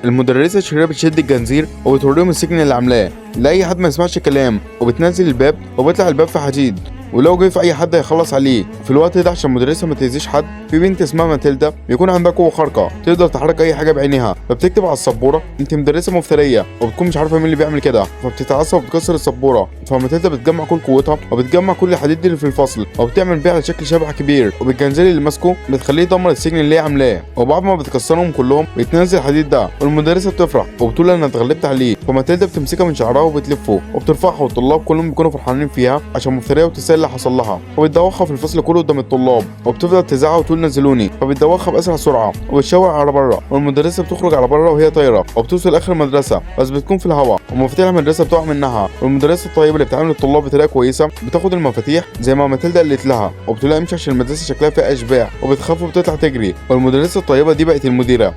المدرسة الشريرة بتشد الجنزير وبتوريهم السجن اللي عاملاه لاي حد ما يسمعش كلام، وبتنزل الباب وبيطلع الباب في حديد، ولو جه في اي حد هيخلص عليه. في الوقت ده عشان المدرسة ما تاذيش حد، في بنت اسمها ماتيلدا بيكون عندها قوة خارقة تقدر تحرك اي حاجة بعينيها، فبتكتب على السبوره انت مدرسه مفتريه، وبتكون مش عارفه مين اللي بيعمل كده، فبتتعصب وبتكسر السبوره. فماتيلدا بتجمع كل قوتها وبتجمع كل الحديد اللي في الفصل وبتعمل بيه على شكل شبح كبير، وبالجنزير اللي ماسكه بتخليه يدمر السجن اللي هي عاملاه. وبعد ما بتكسرهم كلهم بيتنزل الحديد ده، والمدرسة بتفرح وبتقول انا اتغلبت عليه. فماتيلدا بتمسكها من شعرها وبتلفه وبترفعها، والطلاب كلهم بيكونوا فرحانين فيها عشان مفتريه وتستاهل اللي حصل لها، وبتدوخها في الفصل كله قدام الطلاب، وبتفضل تزعق وتقول نزلوني، فبتدوخها باسرع سرعة وبتشاور على بره، والمدرسة بتخرج على بره وهي طايره وبتوصل اخر المدرسة بس بتكون في الهواء، ومفاتيح المدرسة بتقع منها. والمدرسة الطيبة اللي بتعامل الطلاب بطريقة كويسة بتاخد المفاتيح زي ما ماتيلدا قالت لها، وبتقول لها امشي عشان المدرسة شكلها فيها اشباح، وبتخاف وبتطلع تجري. والمدرسة الطيبة دي بقت المديرة.